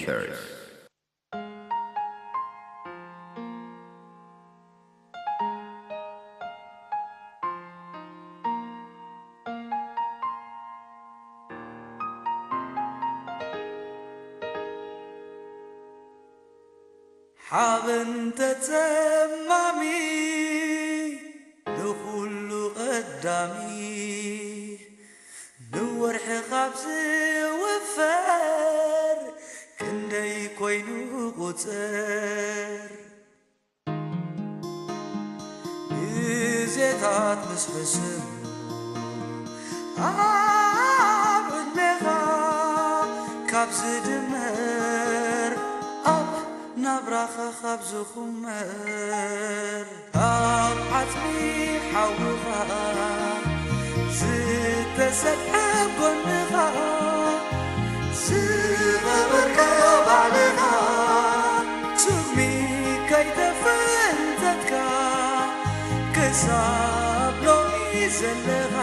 Curse. ሓበን ተጸማሚ ንኹሉ ቀዳሚ ንወርሒ ካብ ዝውፈር ክንደይ ኮይኑ ቁጽር ግዜታት ምስ ሕስብ ኣብ ዕድሜኻ ካብ ዝድመር ኣብ ናብራኻ ካብ ዝኹመር ኣብ ዓጽሚ ሓውኻ ዝተሰጥሐ ጎንኻ ዝቐበርካ ባዕልኻ ሱሚ ከይተፈንተትካ ክሳብ ሎሚ ዘለኻ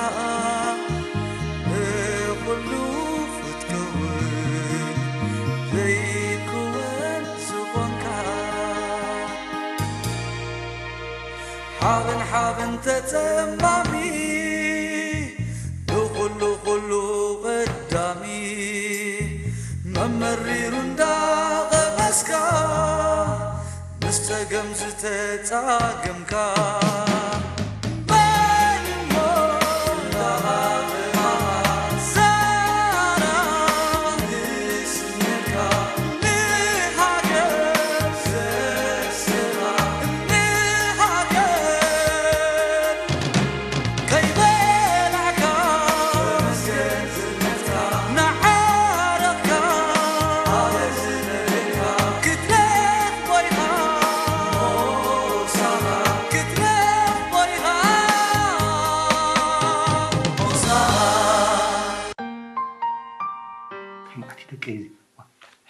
ንኹሉ ክትከውን ዘይከወን ዝኾንካ ሓበን ሓበን ተጸማሚ ንኹሉ ኩሉ ቀዳሚ መመሪሩ እንዳቐመስካ ምስ ጸገም ዝተጻገምካ መን እሞ እንዳቐመማ ዛራ ንስነካ ንሃገር ዘስራ ንሃገር ከይበላዕካ ንዓረቕካ ክትረኽቦ ኢኻ ክትረኽቦ ኢኻ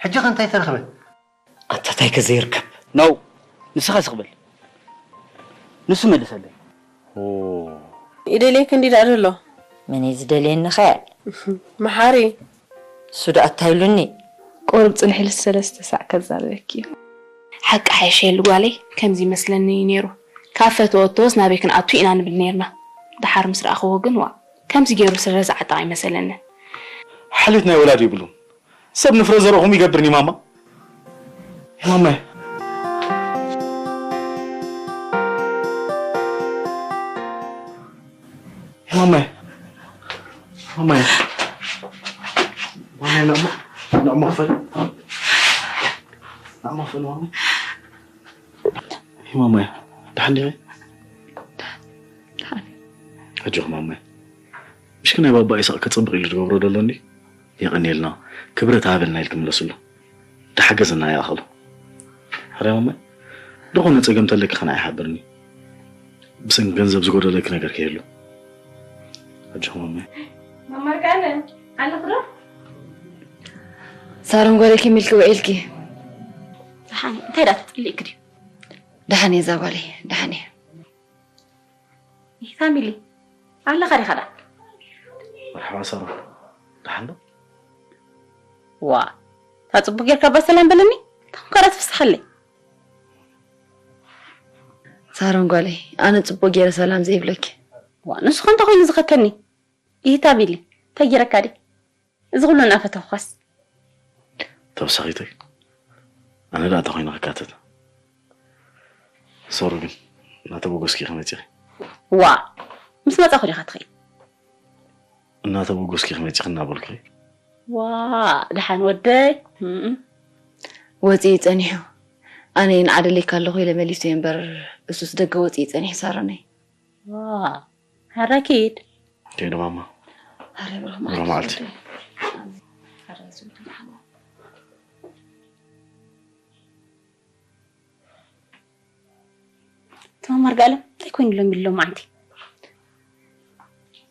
ሕጂ ከ እንታይ ተረኽበ? ኣታ ታይ ከ ዘይርከብ? ነው ንስኻ ስቕ በል። ንሱ መልሰለይ። ይደልየክ እንዲ ደኣ ዘሎ። መን እዩ ዝደልየኒ ኸ? መሓሪ። እሱ ደኣ እንታይ ኢሉኒ? ቁሩብ ጽንሒ ኢሉስ ሰለስተ ሳዕ ከዛርበኪ እዩ። ሓቂ ሓይሸየሉ ጓለይ፣ ከምዚ ይመስለኒ እዩ ነይሩ። ካብ ፈተወቶስ ናበይ ክንኣቱ ኢና ንብል ነይርና። ደሓር ምስ ረኣኽዎ ግን ዋእ፣ ከምዚ ገይሩ ስረ ዝዓጥቕ ኣይመሰለንን። ሓልዮት ናይ ወላዲ የብሉን። ሰብ ንፍረ ዘርእኹም ይገብርኒ ማማ። ማማይ። ማማይ። ማማይ። ማማይ፣ ንዕሞ-፣ ንዕሞ ክፈል። ንዕሞ ክፈል፣ ማማይ። ማማይ፣ ደሓን ዲኺ? ደሓን። ኣጆኺ ማማይ። ምሽ ከ ናይ ባባ ኢሳቕ ከጸብቕ ኢሉ ዝገብሮ ዘሎ እንዲ? የቐንየልና፣ ክብረት ሃበልና ኢልኪ ምለስሉ። ተሓገዘና ይኣኸሉ። ሕራይ ማማይ፣ ዝኾነ ጸገም ተለኪ ኸና ይሓብርኒ። ብሰንኪ ገንዘብ ዝጎደለኪ ነገር ከየሉ። ኣጆኺ ማማይ። መማር ቃለ ኣለኽ ዶ? ሳሮን ጓለይ ከመይ ኢልኪ ውዒልኪ? ደሓን፣ እንታይ ደኣ ተጽልእኪ ድዩ? ደሓን እየ እዛ ጓለይ፣ ደሓን እየ። ይህ ፋሚሊ ኣለኻ ዲኻ ደኣ? መርሓባ ሳሮን፣ ደሓን ዶ? ዋ፣ እታ ጽቡቕ ጌርካ እባ ሰላም በለኒ፣ እታ ኮንካ ደኣ ትፍስሓለይ። ሳሮን ጓለይ፣ ኣነ ጽቡቕ ጌረ ሰላም ዘይብለኪ። ዋ፣ ንሱ ኸ እንታይ ኮይኑ ዝኸከኒ? ይህ ፋሚሊ፣ እንታይ ጌረካ ድየ? እዚ ኩሉ እናፈተኹኻስ። ተወሳኺተይ፣ ኣነ ደኣ እንታይ ኮይነ ክካተት? ሶሪ ግን፣ እናተበገስኪ ኢኺ መጺኺ። ዋ፣ ምስ መጻኹ ዲኻ ትኸይድ? እናተበገስኪ ኢኺ መጺኺ እናበልኩኺ። ዋ፣ ደሓን ወደይ። እም። ወጺኡ ጸኒሑ። ኣነ እየ ንዓደለይካ ኣለኹ ኢለ መሊሰዮ እምበር፣ እሱስ ደገ ወጺኡ ጸኒሑ ሳሮነይ። ዋ፣ ሐረ ኪድ። ከይደ ማማ። ሐረ ብሩኽ ብሩኽ መዓልቲ። መዓልቲ። ሐረ ዝውድን ሓዋ። ተማም ኣርጋለም እንታይ ኮይኑ ሎሚ ሎማዓንቲ?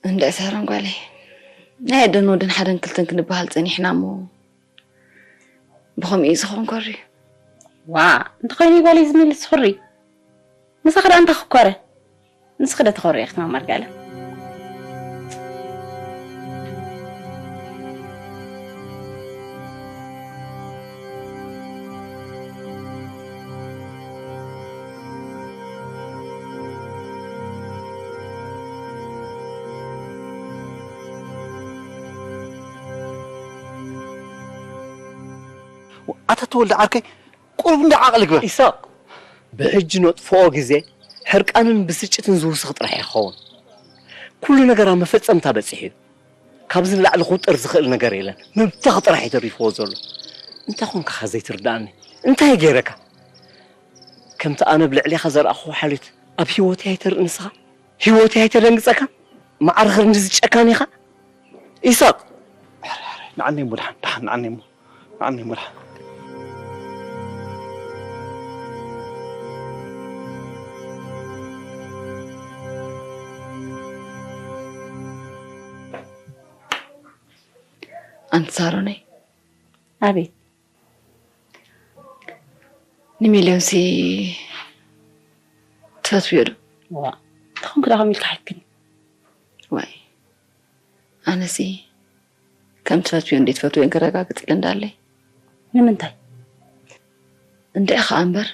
እንድዒ ሳሮን ጓለይ፣ ናይ ኣደን ወድን ሓደን ክልተን ክንበሃል ጸኒሕና እሞ፣ ብኸምኡ እዩ ዝኾን ኮሪ። ዋ፣ እንተኾይኑ ጓለይ ዝመልስ ኹሪ። ንስኺ ደኣ እንታይ ክኮረ? ንስኺ ዶ ትኾሪ ኢኺ ተማም ኣርጋለም? ኣታ ተወልደ ዓርከይ፣ ቁሩብ እንዳ ዓቕሊ ግበር። ኢሳቕ፣ ብሕጂ ነጥፍኦ ግዜ ሕርቃንን ብስጭትን ዝውስኽ ጥራሕ ይኸውን። ኩሉ ነገር ኣብ መፈጸምታ በጺሑ እዩ። ካብዚ ንላዕሊ ክውጠር ዝኽእል ነገር የለን። ምብታኽ ጥራሕ እዩ ተሪፍዎ ዘሎ። እንታይ ኾንካ ኸ ዘይትርድኣኒ? እንታይ ገይረካ? ከምቲ ኣነ ኣብ ልዕሌኻ ዘርኣኹዎ ሓልዮት ኣብ ህይወተይ ኣይተርኢ ንስኻ? ህይወተይ ኣይተደንግጸካን? ማዕረ ክንድዚ ጨካን ኢኻ? ኢሳቕ! ንዓኒ እሞ ደሓን፣ ደሓን ንዓኒ እሞ፣ ንዓኒ እሞ ደሓን። ኣንቲ ሳሮነይ። ኣቤት። ንሚልዮንሲ ትፈትውዮ ዶ? ዋ፣ እንታይ ኾንክ ደኣ ከመይ ኢልካ ሓትክኒ? ዋይ፣ ኣነሲ ከም ትፈትውዮ እንዴ ትፈትውዮ ከረጋግጽ ኢለ እንዳለይ። ንምንታይ? እንድዒ ኸኣ እምበር፣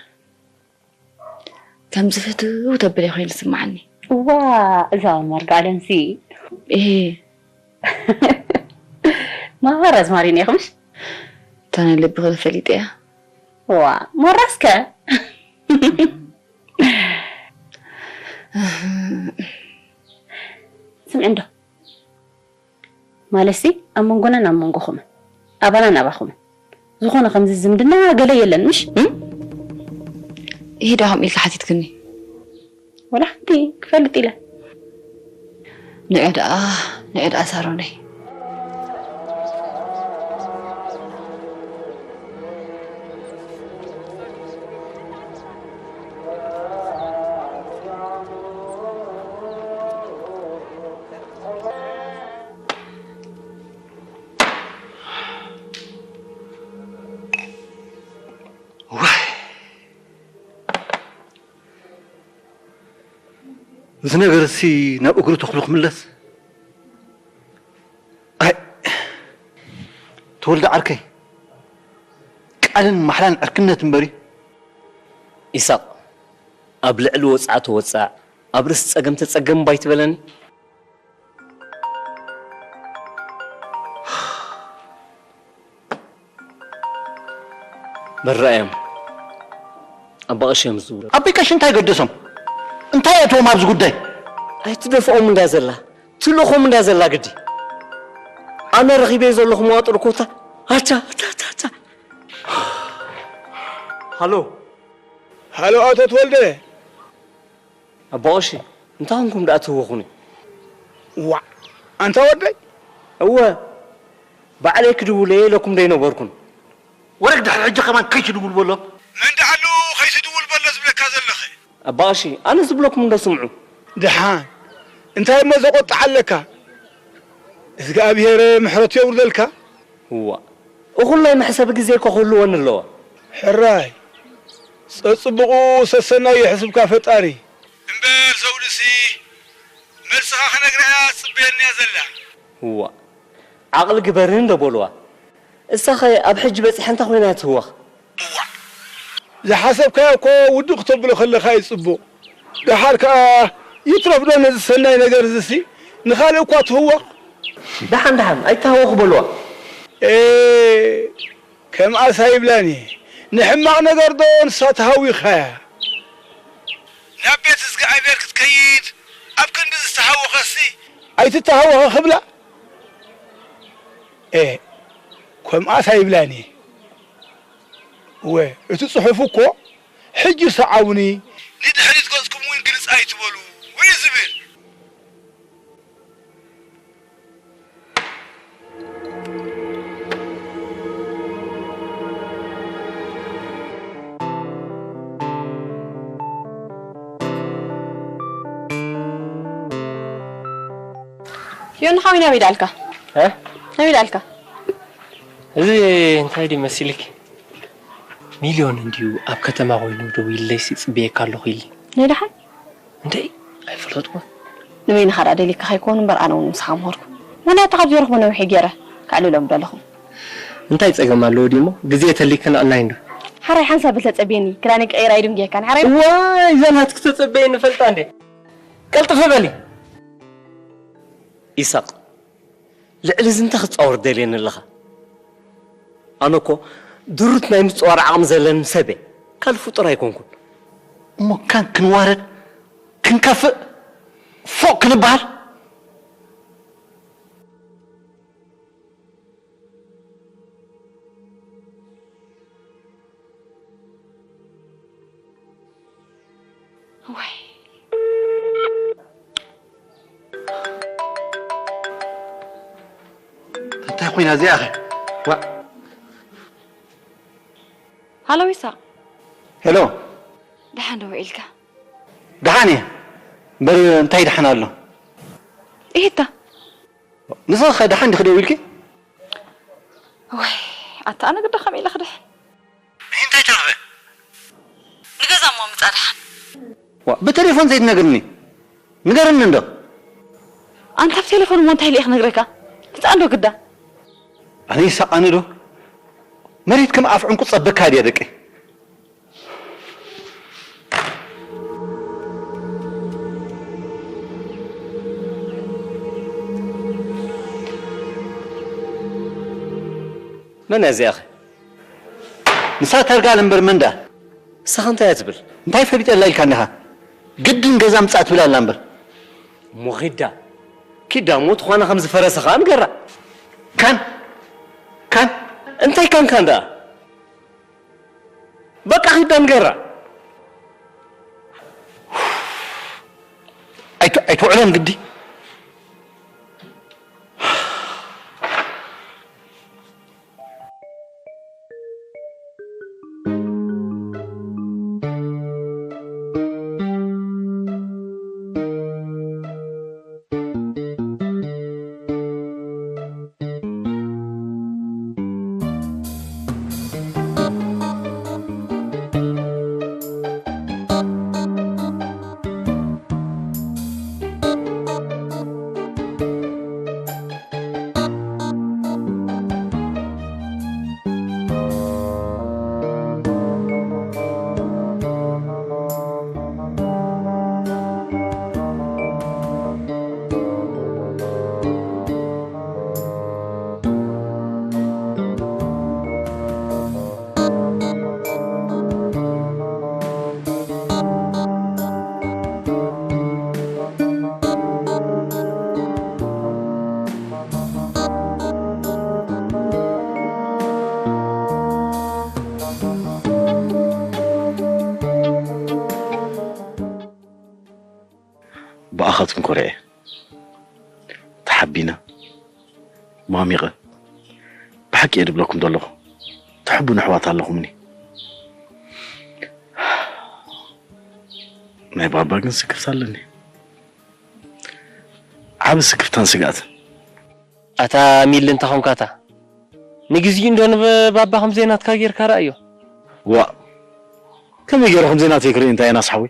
ከም ዝፈትው ተብለይ ኮይኑ ዝስምዓኒ። እዋ፣ እዛ ማርጋለንሲ። እሄ። ማራ ኣዝማሪኖ ኢኺ ምሽ? እታ ናይ ልቢ ክለ ፈሊጠያ። ዋ፣ ማራስከ? ስምዒ እንዶ። ማለትሲ፣ ኣብ መንጎናን ኣብ መንጎኹምን፣ ኣባናን ኣባኹምን፣ ዝኾነ ከምዚ ዝምድና ገለ የለን፣ ምሽ? እም? ይሄ ደኣ ከምኡ ኢልካ ሓቲትክኒ። ወላ ሓንቲ ክፈልጥ ኢለ። ንዑ ደኣ፣ ንዑ ደኣ ሳሮነይ። ዋይ! እዚ ነገር እዚ ናብ እግሩ ተኽሉ ክምለስ? ኣይ፣ ተወልደ ዓርከይ፣ ቃልን ማሕላን ዕርክነት እምበሪ። ኢሳቕ፣ ኣብ ልዕሊ ወጽዓ ተወጽዕ፣ ኣብ ርእሲ ጸገም ተጸገም እባ ኣይትበለኒ። በራዮም። ኣባ ቀሺ እዮም ዝዝውሩ። ኣቦይ ቀሺ እንታይ ገደሶም? እንታይ የእትዎም ኣብዚ ጉዳይ? ኣይትደፍኦም እንዳ ዘላ፣ ትልእኾም እንዳ ዘላ ግዲ። ኣነ ረኺበዮ ዘለኹ መዋጥር ኮታ። ኣቻ፣ ኣቻ፣ ኣቻ፣ ኣቻ። ሃሎ። ሃሎ፣ ኣቶ ተወልደ። ኣባ ቀሺ፣ እንታይ ኾንኩም ደኣ ትህወኹኒ? ዋዕ፣ ኣንታ ወደይ። እወ፣ ባዕለይ ክድውል እየ ኢለኩም ዶ ኣይነበርኩን? ወረግ ድሕሪ ሕጂ ከማን ከይትድውል በሎ። መን ደኣ ኣሎ ከይትድውል በሎ ዝብለካ ዘለኸ? ኣባ ቀሺ፣ ኣነ ዝብለኩም እንዶ ስምዑ። ደሓን፣ እንታይ እሞ ዘቆጥዓ ኣለካ? እግዚኣብሄር ምሕረቱ የውርደልካ። እዋ፣ እኹል ናይ መሕሰቢ ግዜ እኮ ክህልወኒ ኣለዎ። ሕራይ፣ ጸጽብቑ ሰሰናይ የሕስብካ ፈጣሪ። እምበር ዘውድሲ፣ መልስኻ ክነግራ እያ ትጽበየኒ እያ ዘላ። እዋ፣ ዓቕሊ ግበርን ዶ በልዋ። እሳኸ ኣብ ሕጂ በጺሐ እንታይ ኮይና ትህወኽ? እዋ፣ ዝሓሰብካዮ እኮ ውድቕ ክተብሎ ከለኻ እዩ ጽቡቕ። ደሓር ከኣ ይትረፍ ዶ ነዚ ሰናይ ነገር እዚሲ ንኻልእ እኳ ትህወኽ? ደሓን ደሓን ኣይተሃወኹ በልዋ። ኤ፣ ከምኣስ ኣይብላን እየ። ንሕማቕ ነገር ዶ ንሳ ተሃዊኻያ? ናብ ቤት እግዚኣብሔር ክትከይድ ኣብ ክንዲ ዝተሃወኸሲ ኣይትተሃወኸ ክብላ? ኤ፣ ከምኣስ ኣይብላን እየ። እወ፣ እቲ ጽሑፍ እኮ ሕጂ ሰዓቡኒ፣ ንድሕሪት ገጽኩም እውን ግልጽ ኣይትበሉ እዩ ዝብል። ዮኒ ሓወይ ናበይ ደኣልካ? እ? ናበይ ደኣልካ? እዚ እንታይ ድዩ መሲልኪ? ሚልዮን እንድዩ ኣብ ከተማ ኮይኑ ደዊለይሲ ጽብየካ ኣለኹ ኢሊ። ናይ ደሓን? እንተይ ኣይፈለጥኩ። ንበይንኻ ደኣ ደሊካ ከይኮኑ እምበር ኣነ እውን ምሳኻ ምኸድኩ። ዋላ እታ ካብ ዘይረኽቦ ነዊሕ ገይረ ከዕልሎም ደለኹ። እንታይ ጸገም ኣለዎ ድዩሞ? ግዜ ተሊክና ኣናይ እንዶ። ሓራይ ሓንሳብ ብል ተጸብየኒ፣ ክዳነይ ቀይረ ኣይድንግየካን፣ ሓራይ። ዋይ፣ እዛ ናትኪ ተጸበየኒ ፈልጣ እንዴ? ቀልጥፈ በሊ። ኢሳቕ፣ ልዕሊ እዚ እንታይ ክትጻወር ደልየኒ ኣለኻ? ኣነ እኮ ድሩት ናይ ምጽዋር ዓቕሚ ዘለኒ ሰብ እየ። ካልእ ፍጡር ኣይኮንኩን። እሞ ካን ክንዋረድ፣ ክንከፍእ፣ ፎቕ ክንበሃል? ወይ እንታይ ኮይና እዚኣ ኸ? ዋ። ሃሎ ይሳቕ። ሄሎ። ደሓን ዶ ውዒልካ? ደሓን እየ። እምበር እንታይ ደሓን ኣሎ? ይሄታ። ንስኺ ኸ ደሓን ዲኺ ደው ኢልኪ? ወይ ኣታ ኣነ ግዳ ከመይ ኢለ ክድሕን? እንታይ ተረፈ? ንገዛ እሞ ምጻ ደሓን። ዋ፣ ብቴሌፎን ዘይትነግርኒ? ንገርኒ እንዶ። ኣንታ ብቴሌፎን እሞ እንታይ ኢለ ክነግረካ? ምጻ እንዶ ግዳ። ኣነ ይሳቕ ኣነ ዶ? መሬት ከም ኣፍ ዕንቁ ጸበካ ድያ ደቂ? መን እያ እዚኣ ኸ? ንሳ ተርጋል እምበር መን ደኣ? ንስኻ እንታይ እያ ትብል? እንታይ ፈሊጠላ ኢልካ እንዲኻ? ግድን ገዛ ምጻእ ትብል ኣላ እምበር። እሞ ኺዳ። ኪዳ እሞ ትዃና ከም ዝፈረሰ ኸኣ ንገራ። ካን? ካን? እንታይ ካን ካን ደኣ? በቃ ኺዳ ንገራ። ኣይት-፣ ኣይትውዕለን ግዲ። ብኣኻትኩም ኮሪዐ። ተሓቢነ፣ ማሚቐ፣ ብሓቂ እየ ድብለኩም ዘለኹ። ትሕቡን ኣሕዋት ኣለኹምኒ። ናይ ባባ ግን ስክፍታ ኣለኒ። ዓቢ ስክፍታን ስግኣትን። ኣታ ሚሊ እንተ ኾንካ እታ ንግዚኡ እንዶ ንባባ ከም ዘይናትካ ጌርካ ረኣዮ። ዋእ፣ ከመይ ገይረ ከም ዘይናተይ ክርኢ እንታይ የናስ ሓወይ?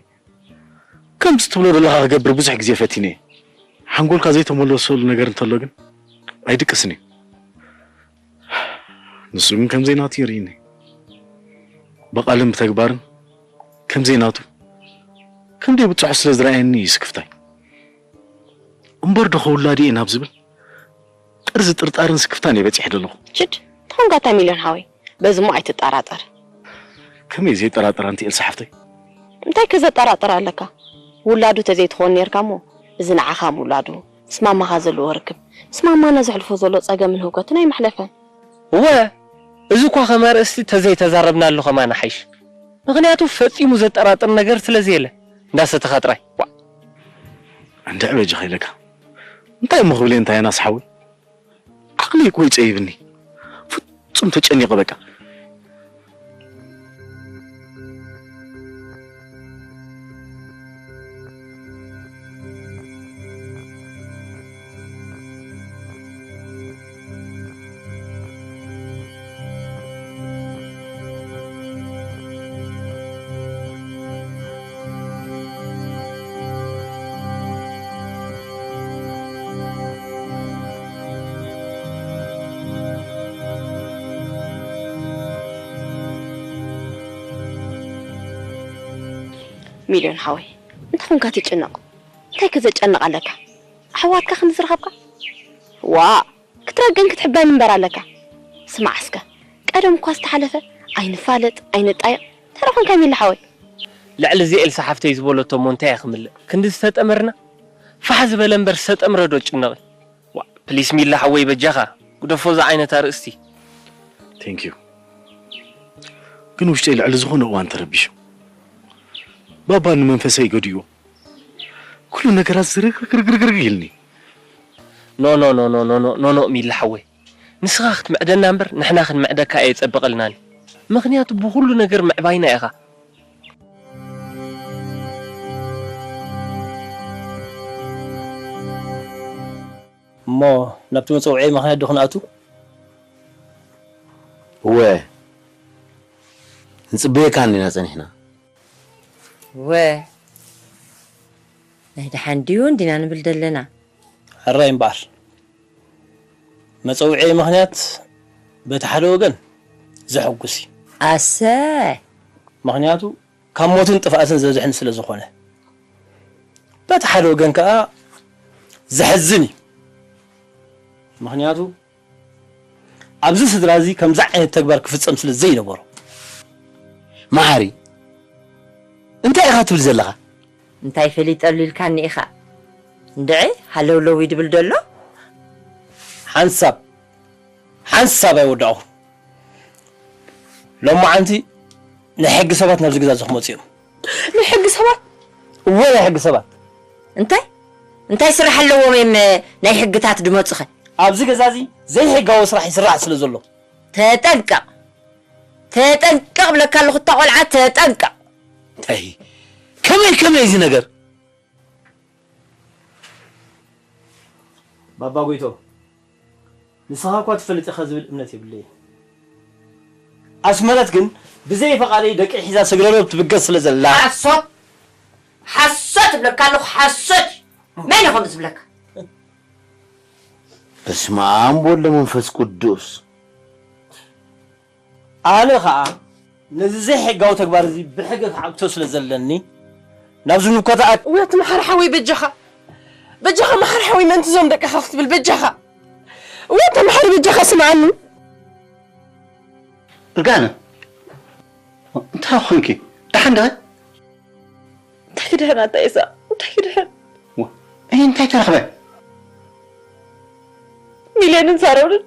ከምዚ ትብሎ ዘለኻ ክገብር ብዙሕ ግዜ ፈቲነ እየ። ሓንጎልካ ዘይተመለሰሉ ነገር እንተሎ ግን ኣይድቅስን እዩ። ንሱ ግን ከም ዘይናቱ ይርእኒ። ብቓልን ብተግባርን ከም ዘይናቱ ክንደይ ብጽሑ ስለ ዝረኣየኒ እዩ ስክፍታይ። እምበር ዶ ከውላዲ እየ ናብ ዝብል ጥርዚ ጥርጣርን ስክፍታን እየ በጺሐ ዘለኹ። ችድ፣ ተኾንካ እታ ሚልዮን ሓወይ፣ በዚ እሞ ኣይትጠራጠር። ከመይ ዘይጠራጠር ኣንቲ ኤልሳ ሓፍተይ? እንታይ ከዘጠራጥር ኣለካ? ውላዱ ተዘይትኾን ኔርካ እሞ፣ እዚ ንዓኻ ምውላዱ፣ ምስ ማማኻ ዘለዎ ርክብ፣ ምስ ማማና ዘሕልፎ ዘሎ ጸገምን ህውከትን ኣይመሕለፈን። እወ፣ እዚ እኳ ከም ኣርእስቲ ተዘይተዛረብናሉ ከማን ይሓይሽ። ምኽንያቱ ፈጺሙ ዘጠራጥር ነገር ስለ ዘየለ፣ እንዳሰተኻ ጥራይ። ዋእ። እንድዒ በጃኻ ኢለካ። እንታይ እሞ ክብል እየ እንታይ ኣናስ ሓወይ? ዓቕሊ እኮ ይጸይብኒ። ፍጹም ተጨኒቐ በቃ። ሚልዮን ሓወይ፣ እንተኾንካ ትጭነቕ፣ እንታይ ከዘጨንቕ ኣለካ? ኣሕዋትካ ክንዝረኸብካ? ዋ፣ ክትረግን ክትሕበን እምበር ኣለካ። ስማዕ እስከ፣ ቀደም እኳ ዝተሓለፈ ኣይንፋለጥ ኣይንጣየቕ። ተረኹም ከሚላ ሓወይ። ልዕሊ እዚ ኤልሳ ሓፍተይ ዝበለቶ እሞ እንታይ እየ ክምልእ? ክንዲ ዝተጠመርና ፋሕ ዝበለ እምበር ዝተጠምረ ዶ ጭነቒ? ዋ፣ ፕሊስ ሚላ ሓወይ በጃኻ ግደፎ እዛ ዓይነት ኣርእስቲ። Thank you። ግን ውሽጠይ ልዕሊ ዝኾነ እዋን ተረቢሹ። ባባ ንመንፈሰይ ገዲዎ። ኩሉ ነገራት ዝርግርግርግርግርግ ኢልኒ። ኖ ኖ ኖ ኖ ኖ ኖ ኖ ኖ ሚላ ሓወይ፣ ንስኻ ክትምዕደና እምበር ንሕና ክንምዕደካ ኣየጸብቐልናን። ምኽንያቱ ብኹሉ ነገር ምዕባይና ኢኻ። እሞ ናብቲ መጸውዒ ምኽንያት ዶ ክንኣቱ? እወ፣ ንጽበየካ እንዲና ጸኒሕና። ወ ናይ ደሓን ድዩ እንዲና ንብል ዘለና። ሕራይ እምበኣር መጸውዒ ምኽንያት በቲ ሓደ ወገን ዘሐጉስ እዩ። ኣሰይ ምኽንያቱ ካብ ሞትን ጥፍኣትን ዘብዝሕን ስለ ዝኾነ፣ በቲ ሓደ ወገን ከኣ ዘሕዝን እዩ። ምኽንያቱ ኣብዚ ስድራ እዚ ከምዚ ዓይነት ተግባር ክፍጸም ስለ ዘይነበሮ። መሓሪ፣ እንታይ ኢኻ ትብል ዘለኻ? እንታይ ፈሊጠሉ ኢልካኒ ኢኻ? እንድዒ ሃለውለው ይድብል ደሎ? ሓንሳብ ሓንሳብ ኣይወዳእኹን። ሎማዓንቲ ናይ ሕጊ ሰባት ናብዚ ገዛ እዚ ክመፁ እዮም። ናይ ሕጊ ሰባት? እወ ናይ ሕጊ ሰባት። እንታይ እንታይ ስራሕ ኣለዎም እዮም ናይ ሕግታት ድመፁኸ? ኣብዚ ገዛ እዚ ዘይሕጋዊ ስራሕ ይስራሕ ስለ ዘሎ። ተጠንቀቕ ተጠንቀቕ ብለካ ኣለኹ እታ ቆልዓ ተጠንቀቕ። እንታይ ከመይ ከመይ እዚ ነገር? ባባ ጎይቶ ንስኻ እኳ ትፈልጥ ኢኻ ዝብል እምነት የብለይን። ኣስመረት ግን ብዘይ ፈቓደይ ደቂ ሒዛ ሰግረዶብ ትብገስ ስለ ዘላ ሓሶት ሓሶት እብለካ ኣለኹ ሓሶት እዩ። መን እዩ ከምኡ ዝብለካ? በስመ ኣብ ወወልድ ወመንፈስ ቅዱስ። ኣነ ኸኣ ነዚ ዘይሕጋዊ ተግባር እዚ ብሕጊ ክዓግቶ ስለ ዘለኒ ናብዚ ምልኮታ ኣት ውያት መሓሪ ሓወይ በጃኻ በጃኻ መሓሪ ሓወይ ምእንቲ ዞም ደቅኻ ክትብል በጃኻ ውያት መሓሪ በጃኻ ስምዓኒ። እርጋነ እንታይ ኾንኪ? ደሓን ዶ? እንታይ ክድሕን ኣታ ኢሳቕ እንታይ ክድሕን? እይ እንታይ ተረኽበ? ሚልዮንን ሳሮንን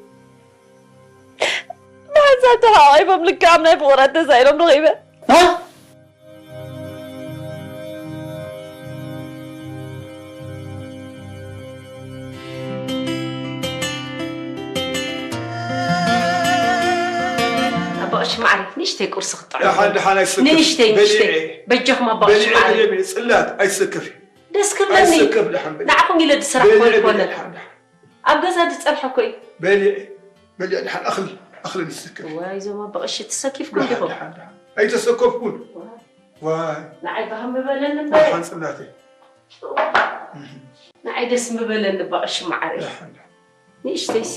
ብሓንሳብ ተሓቋቒፎም ልክዕ ኣብ ናይ ፍቑራት ተሳኢሎም ረኺበ። ኣባ ቀሺ ማዕረ ንእሽተይ ቁርሲ ክጥዕም ደሓን ደሓን ኣይሰከፍ ንእሽተይ ንእሽተይ በሊዐ በጃኹም ኣባ ቀሺ በሊዐ ማዕረ ድየ ጽላት ኣይሰከፍ ደስ ክብለኒ ኣይሰከፍ ደሓን በሊዐ ንዓኹም ኢለ ድሰራሕ በሊዐ ኮይኮነ በሊዐ ደሓን ደሓን ኣብ ገዛ ዝጸንሐ እኮ እዩ በሊዐ በሊዐ ደሓን ኣኽሊ ኣኽሊ ይሰከፍ ዋይ እዞም ኣባ ቀሺ ተሰኪፍኩም ደሓን ዲኹም ደሓን ደሓን ኣይተሰከፍኩን ዋይ ንዓይ ባህም ምበለኒ እምበር ደሓን ጽላተይ ንዓይ ደስ ምበለኒ ኣባ ቀሺ ማዕረ ደሓን ደሓን ንእሽተይሲ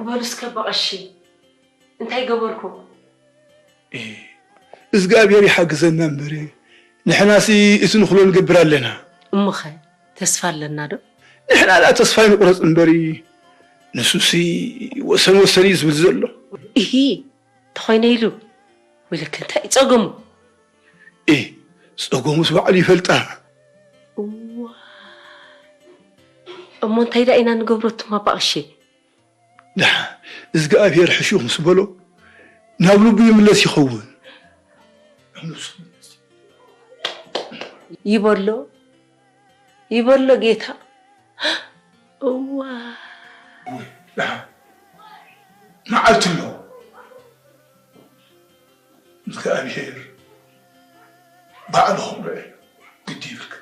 በሉ እስከ ኣባ ቀሺ እንታይ ገበርኩ እግዚኣብሔር ይሓግዘና እምበር ንሕናሲ እቲ ንኽሎ ንገብር ኣለና እሞኸ ተስፋ ኣለና ዶ? ንሕና ደኣ ተስፋ ይንቑረፅ እምበሪ ንሱሲ ወሰን ወሰን እዩ ዝብል ዘሎ እሂ እንተኾይነ ኢሉ ወይለከ እንታይ እዩ ጸገሙ? ኢ ጸገሙስ ባዕሉ ይፈልጣ እዋ እሞ እንታይ ዳ ኢና ንገብሮ እቱም ኣባ ቀሺ? ደሓ እግዚኣብሔር ሕሹኽ ምስ በሎ ናብ ልቡ ይምለስ ይኸውን ይበሎ ይበሎ ጌታ እዋ መዓልቲ ኣሎ እግዚኣብሔር ባዕሉ ክምርዐ ግዲ ይብልካ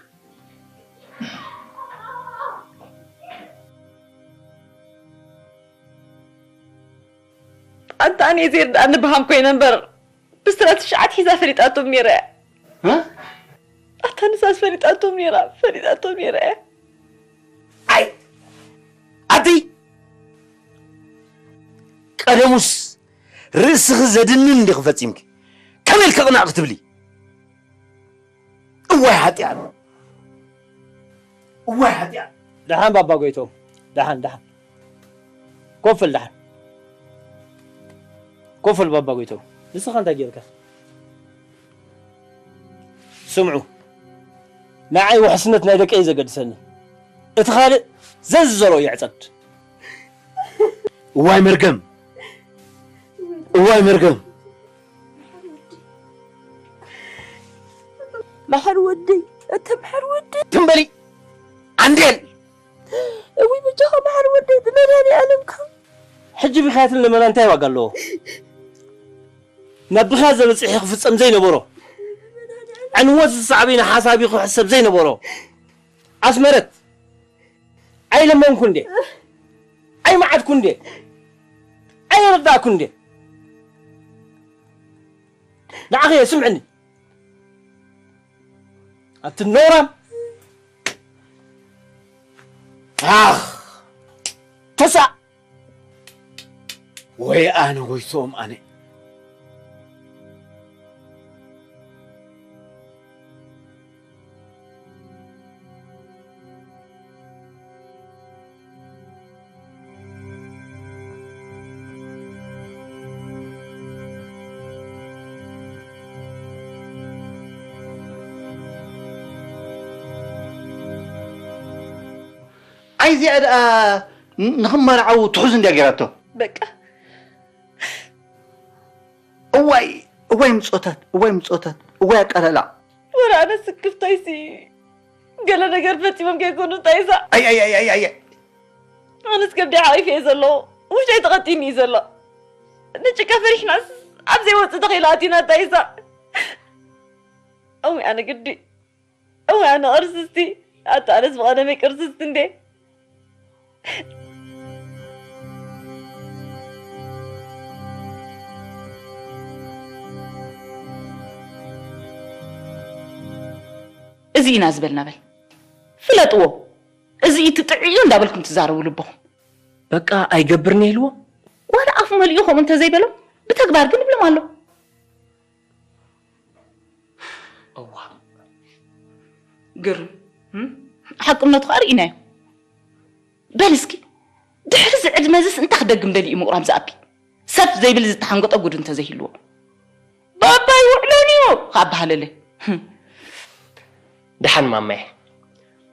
ኣንታ ኣነ ዘይርድኣኒ ብሃም ኮይነ እምበር ብስትራ ትሽዓት ሒዛ ፈሊጣቶም ነይራ እያ ኣታ ንሳስ ፈሊጣቶም ነይራ ፈሊጣቶም ነይራ እያ ኣይ ኣደይ ቀደሙስ ርእስኺ ዘድንን እንዲኺ ፈጺምኪ ከመይ ኢልኪ ቅናእ ክትብሊ እዋይ ሓጢኣት እዋይ ሓጢኣት ደሓን ባባ ጎይቶም ደሓን ደሓን ኮፍል ደሓን ኮፈል ባባ ጎይቶም፣ ንስኻ እንታይ ጌርካ? ስምዑ፣ ንዓይ ውሕስነት ናይ ደቀይ ዘገድሰኒ፣ እቲ ካልእ ዘዝዘሮ ይዕጸድ። እዋይ መርገም፣ እዋይ መርገም። መሓር ወደይ፣ እተ መሓር ወደይ። ትም በሊ ዓንዴል። እውይ በጃኻ መሓር ወደይ፣ ብመድሃኒኣለምካ። ሕጂ ብኽያትን ልመና እንታይ ዋጋ ኣለዎ? ናብ ብኽያት ዘበጽሕ ክፍጸም ዘይነበሮ፣ ዕንወት ዝሰዕብ ንሓሳቢ ክሕሰብ ዘይነበሮ። ኣስመረት፣ ኣይለመንኩ እንዴ? ኣይመዓድኩ እንዴ? ኣየረዳእኩ እንዴ? ንዓኸ ስምዕኒ። ኣቲ ኖራም። ኣኽ! ተሳ! ወይ ኣነ ጎይቶም ኣነ። ኣይ እዚኣ ደኣ ን-፣ ንኽመርዓው ትሑዝ እንድያ ጌራቶ። በቃ። እዋይ፣ እዋይ ምጾታት፣ እዋይ ምጾታት፣ እዋይ ኣቃላልዓ። ወረ ኣነ ስክፍታይሲ ገለ ነገር ፈጺሞም ከይኮኑ እንታይ እዛ? ኣይ፣ ኣይ፣ ኣይ፣ ኣይ፣ ኣይ። ኣነስ ከብዲ ሓቂፈ እየ ዘለኹ። ውሽጠይ ተቐጢኒ እዩ ዘሎ። ንጭቃ ፈሪሕናስ ኣብ ዘይወጽእ ተኺላ ኣቲና እንታይ እዛ? እውይ ኣነ ግዲ። እውይ ኣነ ቅርስስቲ። ኣታ ኣነስ ብቐደመይ ቅርስስቲ እንዴ? እዚ ኢና ዝበልና በል። ፍለጥዎ። እዚ እዩ ትጥዕዩ እንዳበልኩም ትዛረቡ ልብኹም። በቃ ኣይገብርን ኢልዎ። ዋላ ኣፍ መሊኡ ከምኡ እንተዘይበሎም ብተግባር ግን ይብሎም ኣሎ። እዋ። ግርም። እም? ሓቅነቱ ኸኣ ርኢናዮ። በል እስኪ፣ ድሕሪ እዚ ዕድመ እዚስ እንታይ ክደግም ደሊዩ ምቑራም ዝኣቢ? ሰብ ዘይብል ዝተሓንገጠ ጉድ እንተዘይህልዎ። ባባይ ውዕሎን እዩ ክኣበሃለለ። ህም። ደሓን ማማየ፣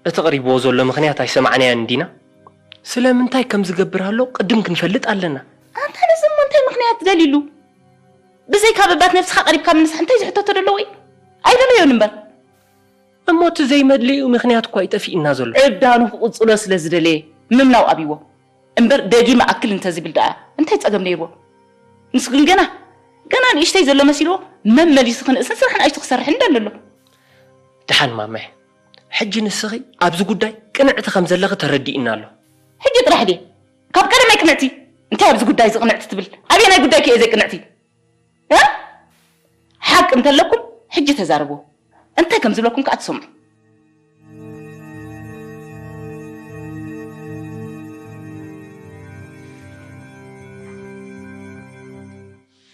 እቲ ቀሪብዎ ዘሎ ምኽንያት ኣይሰማዕናዮን እንዲና? ስለምንታይ ከም ዝገብር ኣሎ ቅድም ክንፈልጥ ኣለና። ኣንታ ነዚ እሞ እንታይ ምኽንያት ደልዩሉ? ብዘይካ በባት ነብስኻ ቀሪብካ ምንሳሕ እንታይ ዝሕተቶ ደለዎ እዩ? ኣይደለዮን እምበር። እሞ እቲ ዘይመድልዩ ምኽንያት እኳ እዩ ጠፊእና ዘሎ። ዕብዳኑ ክቕጽሎ ስለ ዝደለየ ምምላው ኣብይዎ። እምበር ደጊመ ኣክል እንተዝብል ደኣ እንታይ ጸገም ነይርዎ? ንሱ ግን ገና፣ ገና ንእሽተይ ዘሎ መሲልዎ መመሊሱ ክንእስን ስራሕ ንኣሽቱ ክሰርሕን እንዳሎ ኣሎ። ደሓን ማመ፣ ሕጂ ንስኺ ኣብዚ ጉዳይ ቅንዕቲ ከም ዘለኺ ተረዲእና ኣሎ። ሕጂ ጥራሕ ድየ ካብ ቀደመይ ቅንዕቲ? እንታይ ኣብዚ ጉዳይ እዚ ቅንዕቲ ትብል? ኣበየናይ ጉዳይ ከ እየ ዘይቅንዕቲ? እ? ሓቂ እንተለኩም ሕጂ ተዛረብዎ። እንታይ ከም ዝብለኩም ከኣ ትሰምዑ።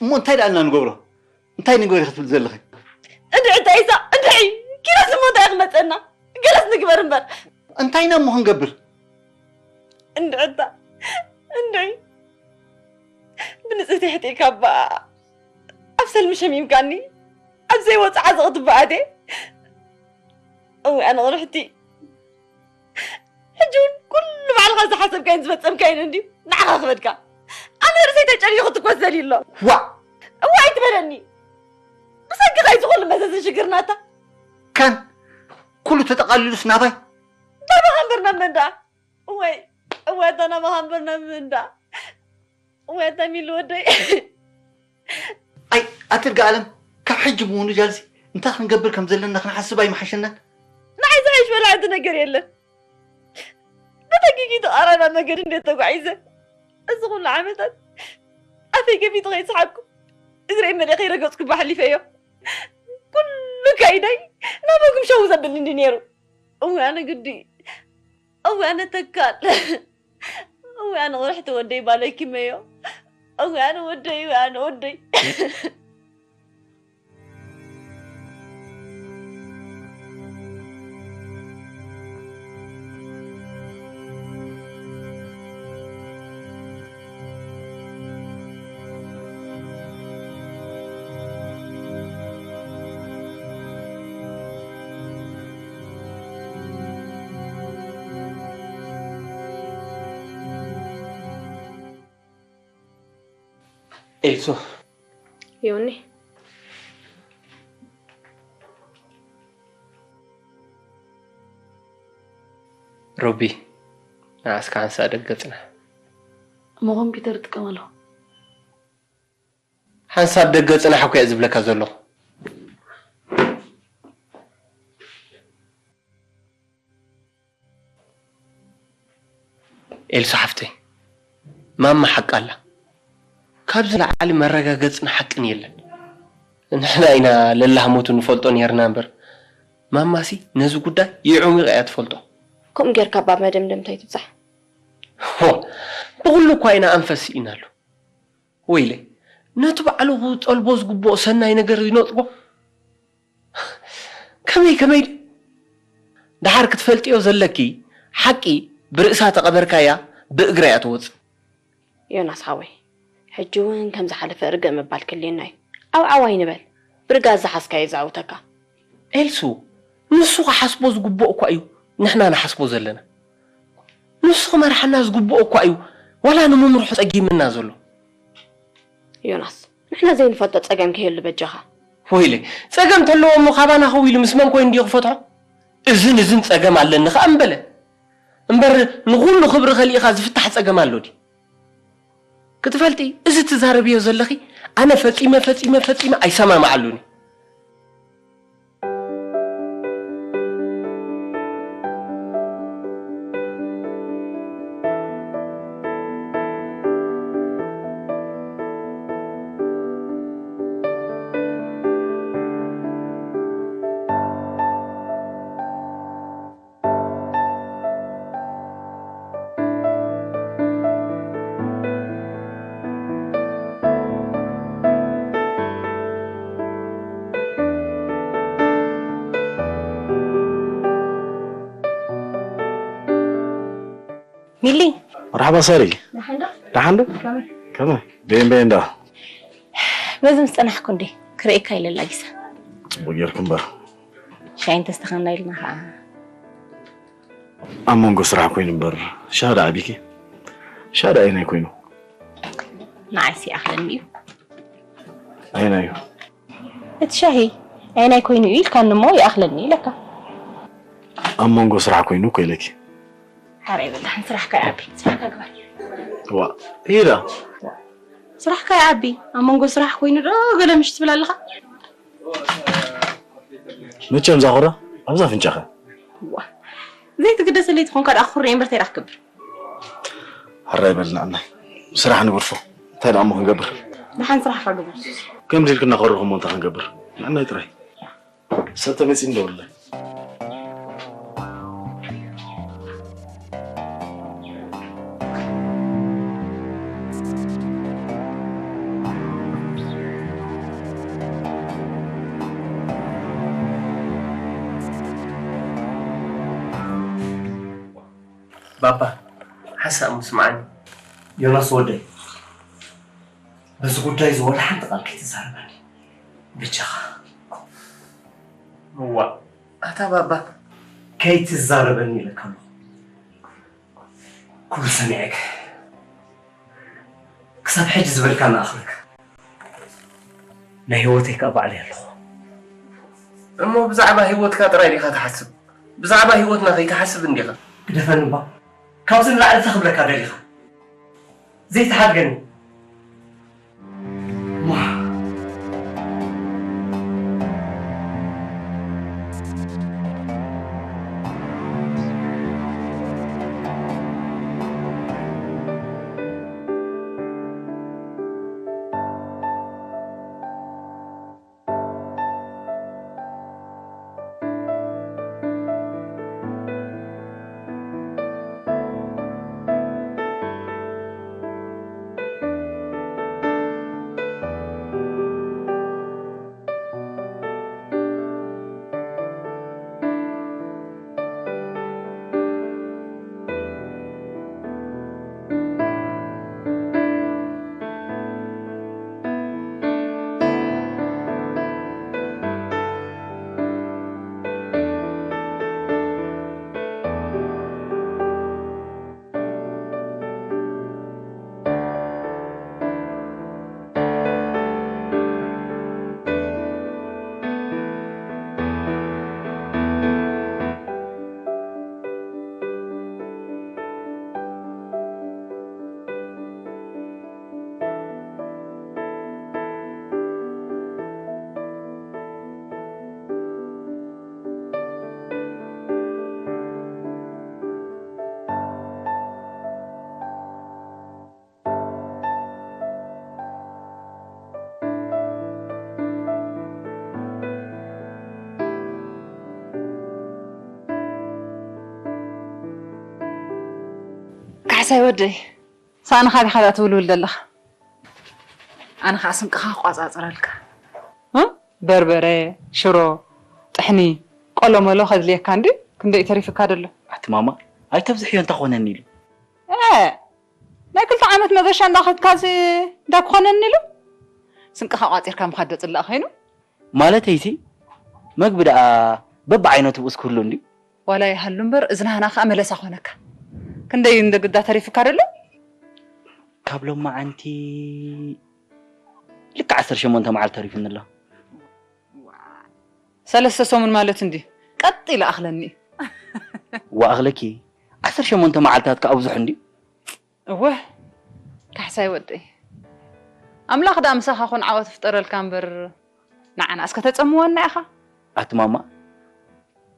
እሞ እንታይ ደኣ እና ንገብሮ? እንታይ ንግበር ክትብል ዘለኺ? እንድዒ እንታይ ኢሳ? እንድዒ! ኪሮስ እሞ እንታይ ክመጸና? ገለስ ንግበር እምበር። እንታይ ኢና እሞ ክንገብር? እንድዕታ፣ እንድዒ። ብንጽህቲ ሕጢእካ እባ ኣብ ሰልሚ ሸሚምካኒ፣ ኣብ ዘይወጽእ ዓዘቕቲ እባ ኣትየ። እወ ኣነ ቕርሕቲ። ሕጂ እውን ኩሉ ባዕልኻ ዝሓሰብካዮን ዝፈጸምካዮን እንድዩ ንዓኻ ክበድካ። ኣነ ርእሰይ ተጨልዩ ክትኮስ ዘልዩ ኣሎ። ዋእ! እወ ኣይትበለኒ። ብሰንክኻ እዩ እዚ ኩሉ መዘዝን ሽግርናታ። ካን ኩሉ ተጠቓሊሉስ ናባይ? ናባኻ እምበር ናብ መን ደኣ? እዋይ፣ እዋይ፣ ኣታ ናባኻ እምበር ናብ ምንዳ? እዋይ፣ ኣታ ሚሊ ወደይ። ኣይ፣ ኣትርጋ ኣለም፣ ካብ ሕጂ ብምውንጃልሲ እንታይ ክንገብር ከም ዘለና ክንሓስብ ኣይምሓሸናን? ንዓይ ዝሓይሽ በላዕቲ ነገር የለን። ብተጊጊ ተቓራና መገዲ እንዴት ተጓዒዘ፣ እዚ ኩሉ ዓመታት ኣፈይ ገፊቱ ከይሰሓቅኩ፣ እግረይ መሊአ ከይረገጽኩ ባሕሊፈዮ። ኩሉ ከይደይ ናባኩም ሸው ዘብልኒ ነይሩ። እዋይ፣ ኣነ ግዲ እዋይ ኣነ ተካል። እዋይ ኣነ ቕርሕቲ ወደይ ባለኪመዮ። እዋይ ኣነ ወደይ፣ እዋይ ኣነ ወደይ። ኤልሱ። ዮኒ። ሮቢ፣ ንዓስካ ሓንሳእ ደገ ጽናሕ። እሞ ኮምፒውተር እጥቀም ኣለኹ። ሓንሳብ ደገ ጽናሕ እኮ እየ ዝብለካ ዘለኹ። ኤልሳ ሓፍተይ፣ ማማ ሓቃ ኣላ። ካብዚ ንላዕሊ መረጋገጽን ሓቅን የለን። ንሕና ኢና ለላህሞቱ ንፈልጦ ነይርና እምበር፣ ማማሲ ነዚ ጉዳይ ይዕሙቕ እያ ትፈልጦ። ከምኡ ጌርካ ባ መደምደምታ ኣይትብጻሕ። ሆ፣ ብኹሉ እኳ ኢና ኣንፈስ ስኢናሉ። ወይለይ፣ ነቲ ባዕሉ ክጠልቦ ዝግብኦ ሰናይ ነገር ይነጽጎ። ከመይ ከመይ ድዩ? ደሓር ክትፈልጥዮ ዘለኪ፣ ሓቂ ብርእሳ ተቐበርካያ ብእግራ እያ ትወጽእ። ዮናስ ሓወይ፣ ሕጂ እውን ከም ዝሓለፈ ርግእ ምባል ክልየና እዩ። ዓው ዓው ኣይንበል። ብርጋ ዝሓዝካዮ ዘዕውተካ። ኤልሱ፣ ንሱ ክሓስቦ ዝግብኦ እኳ እዩ ንሕና ንሓስቦ ዘለና። ንሱ ክመርሓና ዝግብኦ እኳ እዩ ዋላ ንምምርሑ ጸጊምና ዘሎ። ዮናስ፣ ንሕና ዘይንፈልጦ ጸገም ከይህሉ በጃኻ። ወይለይ፣ ጸገም ተለዎ እሞ ካባና ከው ኢሉ ምስ መን ኮይኑ ድዩ ክፈትሖ? እዝን እዝን ጸገም ኣለኒ ከኣ እምበለ። እምበር ንኹሉ ክብሪ ከሊእኻ ዝፍታሕ ጸገም ኣሎ ድዩ? ክትፈልጢ፣ እዚ ትዛረብዮ ዘለኺ ኣነ ፈጺመ ፈጺመ ፈጺመ ኣይሰማማዓሉን። ሚሊ፣ መርሓባ ሳሪ። ደሓን ዶ? ከመይ? በየን በየን ዳ? በዚ ምስ ጸናሕኩ እንዴ ክርእየካ ኢለ ላጊሰ። ጽቡቅ ጌርኩ እምበር። ሻሂ እንተስተኻና ኢልና ኸዓ። ኣብ መንጎ ስራሕ ኮይኑ እምበር ሻሂ ዶ ዓቢኪ? ሻሂ ዶ ኣየናይ ኮይኑ? ንዓይሲ ይኣኽለኒ እዩ። ኣየናይ እዩ? እቲ ሻሂ ኣየናይ ኮይኑ እዩ ኢልካኒ እሞ ይኣኽለኒ ኢለካ። ኣብ መንጎ ስራሕ ኮይኑ እኮ ኢለኪ። ሓራይ በላሕን ስራሕካ ይዓቢ። ስራሕካ ግበር። ዋ ኢዳ ስራሕካ ይዓቢ። ኣብ መንጎ ስራሕ ኮይኑ ዶ ገለ ምሽ ትብል ኣለኻ? መቸም ዛኹራ ኣብዛ ኣፍንጫኻ። ዋ ዘይትግደሰለይ ትኾንካ ደኣ ክኹሪ እምበር እንታይ ደኣ ክገብር? ሕራይ በል ንዕናይ ስራሕ ንገድፎ። እንታይ ደኣ እሞ ክንገብር? ደሓን ስራሕካ ግበር። ከምዚ ኢልክና ከርኹሞ እንታይ ክንገብር? ንዕናይ ጥራይ። ሰብ ተመጺኡ እንደውለ። ባባ ሓሳብ ምስማዓኒ። ዮናስ ወደይ፣ በዚ ጉዳይ እዚ ወላ ሓንቲ ቃል ከይትዛረበኒ በጃኻ። እዋ ኣታ ባባ፣ ከይትዛረበኒ ኢለካ ኣለኹ። ኩሉ ሰሚዐክ ክሳብ ሕጂ ዝበልካ ንኣኽለክ ናይ ህይወተይ ከኣ ባዕለይ ኣለኹ። እሞ ብዛዕባ ህይወትካ ጥራይ ዲኻ ትሓስብ? ብዛዕባ ህይወትና ከይትሓስብ እንዲኻ? ግደፈኒ እባ። ካብዚ ንላዕሊ እንታይ ክብለካ ደሊኻ? ዘይትሓድገኒ። ሳይ ወደይ፣ ሳእንኻ ዲኻ ደኣ ትውልውል ዘለኻ? ኣነ ኸዓ ስንቅኻ ክቋጻጸረልካ። እ? በርበረ፣ ሽሮ፣ ጥሕኒ፣ ቆሎመሎ ከድልየካ እንዲ፣ ክንደይ ተሪፍካ ደሎ? ኣቲ ማማ፣ ኣይተብዝሕዮ እንተ ኾነኒ ኢሉ። እ፣ ናይ ክልተ ዓመት መገሻ እንዳኸድካሲ እንታይ ክኾነኒ ኢሉ? ስንቅኻ ቋጺርካ ምኻድ ዶ ጽላእ ኮይኑ? ማለተይሲ፣ መግቢ ደኣ በብዓይነቱ ብኡስ ክህሉ እንድዩ። ዋላ ይሃሉ እምበር፣ እዝናህና ኸኣ መለሳ ኾነካ። ክንደይ እንደ ግዳ ተሪፍካ ደሎ? ካብ ሎማዓንቲ ልክዕ ዓሰርተ ሸሞንተ መዓልቲ ተሪፉኒ ኣሎ። ሰለስተ ሰሙን ማለት እንዲ ቀጥ ኢለ ኣኽለኒ። ዋኣኽለኪ፣ ዓሰርተ ሸሞንተ መዓልታት ከኣ ብዙሕ እንዲ። እወ፣ ካሕሳይ ወደይ። ኣምላኽ ደኣ ምሳኻ ኹን ዓወት ፍጠረልካ እምበር፣ ንዓና እስከ ተጸምወና ኢኻ። ኣቲ ማማ፣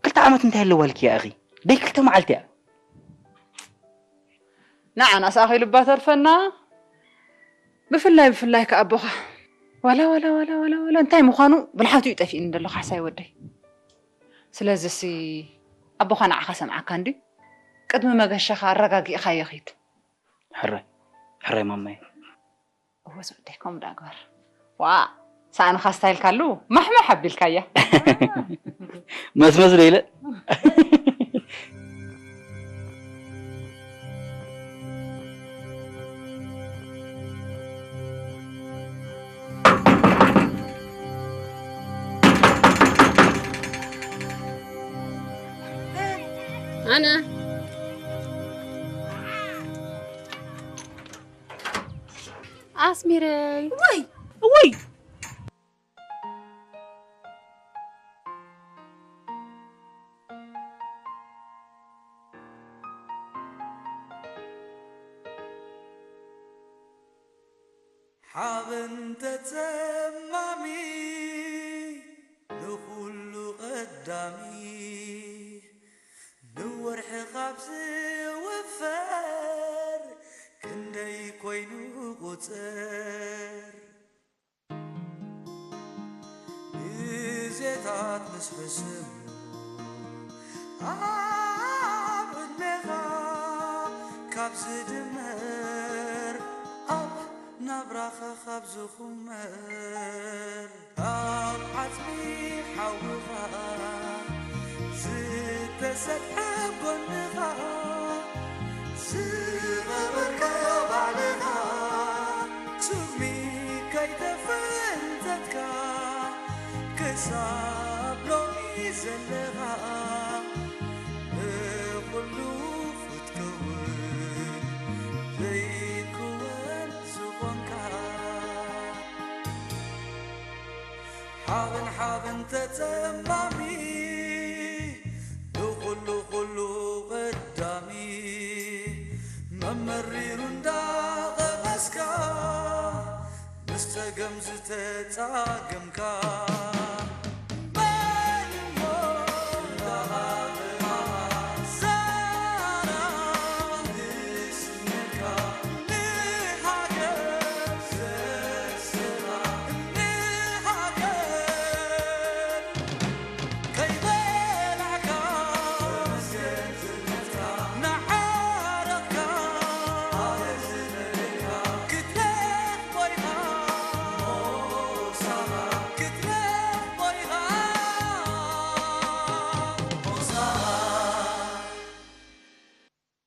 ክልተ ዓመት እንታይ ኣለዋ ኢልኪ ኢኺ? ደይ ክልተ መዓልቲ እያ። ንዓናስ ኣኺሉባ ተርፈና። ብፍላይ፣ ብፍላይ ከኣ ኣቦኻ። ዋላ፣ ዋላ፣ ዋላ፣ ዋላ፣ ዋላ፣ እንታይ ምዃኑ ብልሓቱ እዩ ጠፊእኒ ዘሎ፣ ካሕሳይ ወደይ። ስለዚሲ፣ ኣቦኻ ንዓኻ ሰምዓካ እንድዩ። ቅድሚ መገሻኻ ኣረጋጊእኻዮ ኺድ። ሕራይ፣ ሕራይ ማማይ። እወ ዝወደይ፣ ከምኡ ደኣ ግበር። ዋእ፣ ሳእንኻ ስታይልካ ኣሉ፣ ማሕማሕ ኣቢልካያ። መስመስ ዶ ኢለ? ኣነ ኣስሚረይ። ወይ፣ ወይ። ሓበን ተጸማሚ ንኹሉ ቀዳሚ፣ ንወርሒ ካብ ዝውፈር ክንደይ ኮይኑ ቁጽር። ግዜታት ምስ ሕስም ኣብ ዕድሜኻ ካብ ዝድመር፣ ኣብ ናብራኻ ካብ ዝኹመር፣ ኣብ ዓጽሚ ሓውኻ ዝተሰጥሐ ጎንኻ ዝቐበርካዮ ባዕልኻ፣ ስሚ ከይተፈንተትካ ክሳብ ሎሚ ዘለኻ፣ ንኹሉ ክትከውን ዘይክወን ዝኾንካ። ሓበን ሓበን ተጸማሚ ንኹሉ ኩሉ ቀዳሚ፣ መመሪሩ እንዳቐመስካ ምስ ጸገም ዝተጻገምካ።